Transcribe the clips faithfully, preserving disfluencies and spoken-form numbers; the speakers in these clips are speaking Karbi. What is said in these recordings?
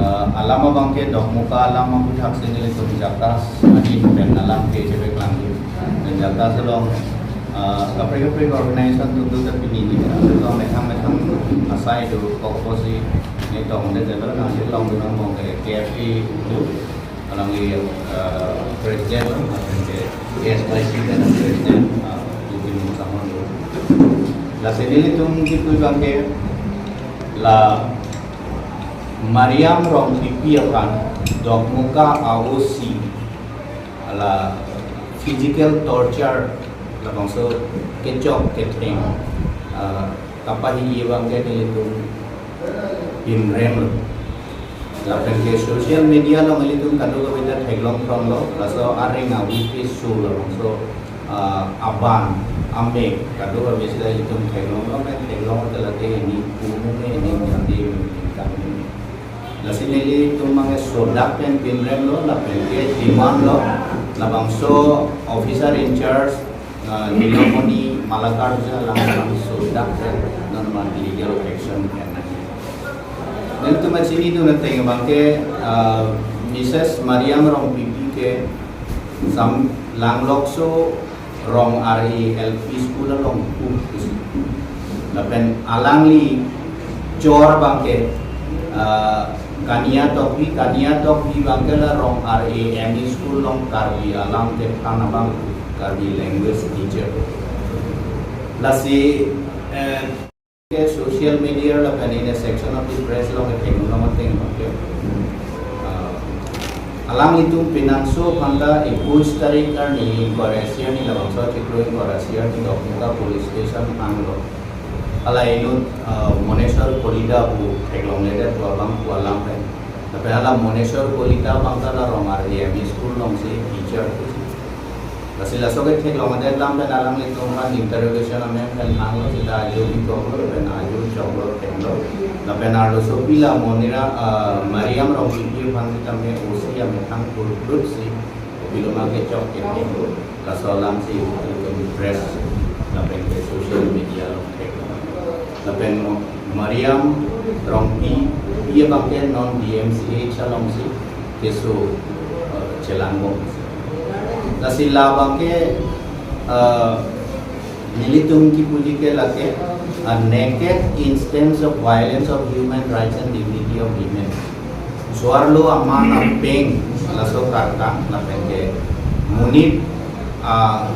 Uh, alam abang ke Dokmoka alam aputhaksi nelitum JACAS ahin pen alam ke chepeklang. Pen JACAS along, uh, kaprek kaprek organization atum ta pini ni, uh, along methang methang asai do, kok kosi ne tong de jalo na si tong do nang bong ke K F P do, alangli, uh, president, uh, ke S Y C kan president, uh, do pini sama do. Lasi nelitum kipu abang ke la Mariam Rongpipi aphan Dokmoka a-O C la physical torture labangso kechok ketheng, ah, kapahi abang ke nelitum pinrem lo. Lapen ke social media along nelitum kadokave ta theklong phrong lo, laso areng awi keso labangso, ah, aban, amek, kadokave si la itum theklong lo, men theklong ke lake ini pu mene, ini jati mene, kami mene. Lasi nelitum abang ke sodak pen pinrem lo, lapen ke demand lo, labangso officer in charge, ah, Nilomoni Malakar ja lang sodak pen non abang legal action pen nang. Nelitum chini dun ateng abang ke, ah, Missus Mariam Rongpipi ke Sam Langlokso Rong-ar-e L P School along pu pusi. Lapen alangli chor abang ke, ah, Kania Tokbi, Kania Tokbi abang ke la Rong-ar-e M E School along Karbi alam kethan abang, Karbi language teacher. Lasi, eh, ke social media lapen in a section of the press along ke theklong ateng abang ke, ah, alanglitum penangso aphan ta ekush tarik arni ingkoi ra isi arni labangso achiklo ingkoi ra isi arni Dokmoka police station hang lo. Hala inut, ah, Moneshwar Kolita pu theklongledet pu abang pu alam pen. Lapen hala Moneshwar Kolita abang ta la Rong-ar-e M E School alongsi teacher. Lasi laso ketheklongledet alam pen alanglitum aphan interrogation amen pen hang lo, seta ajo bikok lo, lapen ajo chok lo, thek lo. Lapen arlosopi la Monira, ah, Mariam Rongpipi aphan seta me O C amethang kurkrut si kopiloma kechok ketheng lo. Laso alam si itum press lapen ke social media along thek lo. Lapen Mariam Rongpipi abang ke non D M C H alongsi keso, eh, chelangbom. Lasi labang ke, eh, nelitum kipuji ke lake a naked instance of violence of human rights and dignity of women. Soarlo aman apeng laso karkan lapen ke monit, ah,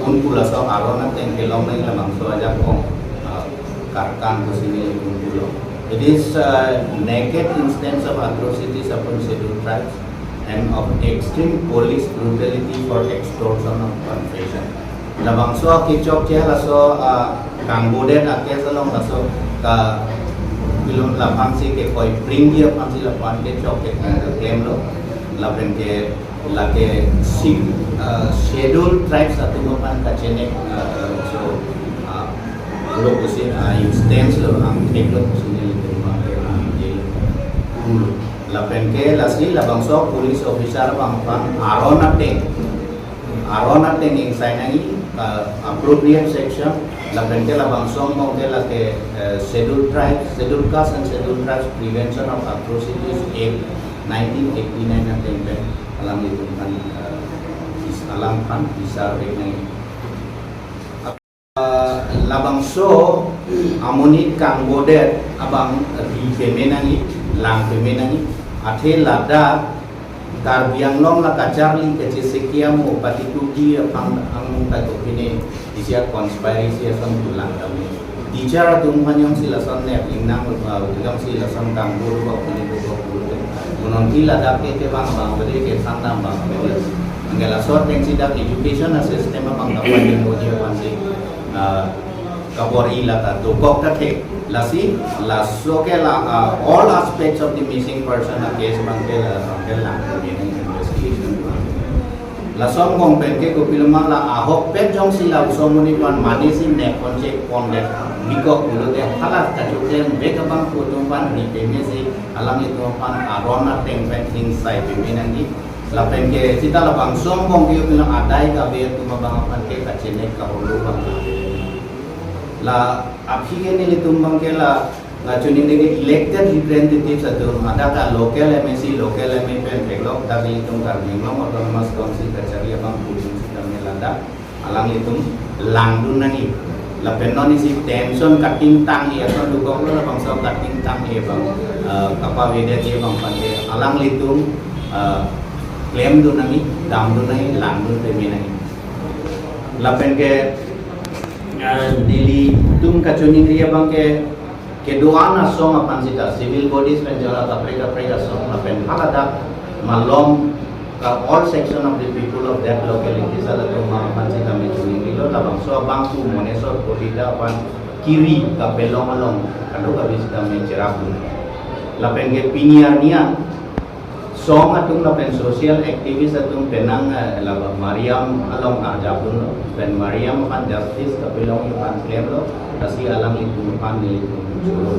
un pu laso aron ateng kelong nang labangso ajakong, ah, karkan pusi nelitum pulo. It is a naked instance of atrocities upon scheduled tribes and of extreme police brutality for extortion of confession. Labangso akechok ke laso, ah, kangbodet a-case along laso ka pilum laphan si kekoi pringji aphan si laphan kechok ke klem lo. Lapen ke lake sik, ah, scheduled tribes atum aphan kachenek, ah, so, ah, lo pusi, ah, instance lo, angthek lo pusi nelitum abang ke, ah, jail pulo. Lapen ke lasi labangso police officer abang aphan aron ateng, aron ateng ingsai nangji, ah, appropriate section, lapen ke labangso angbong ke lake, eh, Scheduled Tribes, Scheduled Caste and Scheduled Tribes Prevention of Atrocities Act nineteen eighty-nine ateng pen alanglitum aphan, eh, is-, alang aphan bisar vek nangji. Ah, labangso amonit kangbodet abang ri peme nangji, lang peme nangji, athe ladak Karbi Anglong la kacharli kachesek amo patiku di aphan ang ta kopine isi a-conspiracy ason pulang kami. Teacher atum aphan jongsi lason nep ingnang, uh, jongsi lason kangbo ba pini bo ba pulu. Mononti ladak ke ke bang bang bede ke sandam bang bede. Anke laso atengsi dak education a-system abang kapajin boji aphan si, uh, kabor-i lata dokok ta thek. Lasi, laso ke la, ah, all aspects of the missing person a-case abang ke la, abang ke lang, investigation. Laso angbong pen ke kopiloma la ahokpet jongsi laso amonit aphan mane si nep pon chek pon det. Bikok pulote hala kachoklem vek abang pu atum aphan ri peme si alanglitum aphan aron ateng pen ingsai peme nangji. Lapen ke seta labangso angbong ke kopilo adai kave atum abang aphan ke kachenek kaholo abang. La aphi ke nelitum abang ke la Kachiningri ke elected representatives atum, hadak a local M A C, local M A pen theklong, dak ilitum Karbi Anglong Autonomous Council kachari abang pudun sitame ladak alanglitum langdun nangji. Lapen non isi tension katingtang-e ason dukoklo, labangso katingtang-e abang, eh, kapavedetji abang pante alanglitum, eh, klemdun nangji, damdun nangji, langdun peme nangji. Lapen ke, eh, nelitum kachiningri abang ke, kedo-an asong aphan sita, civil bodies pen jala kaprek kaprek asong lapen haladak malom ka all section of the people of that localities alatum aphan sita mechuningrilo, labangso abang tu Monesor Kolida aphan kiri kapelong along kadokave sita mecherapdun. Lapen ke pini arni an song atum lapen social activist atum penang, eh, laba Mariam along arjapdunlo, pen Mariam aphan justice kapelong aphan klemlo, lasi alanglitum aphan nelitum choro.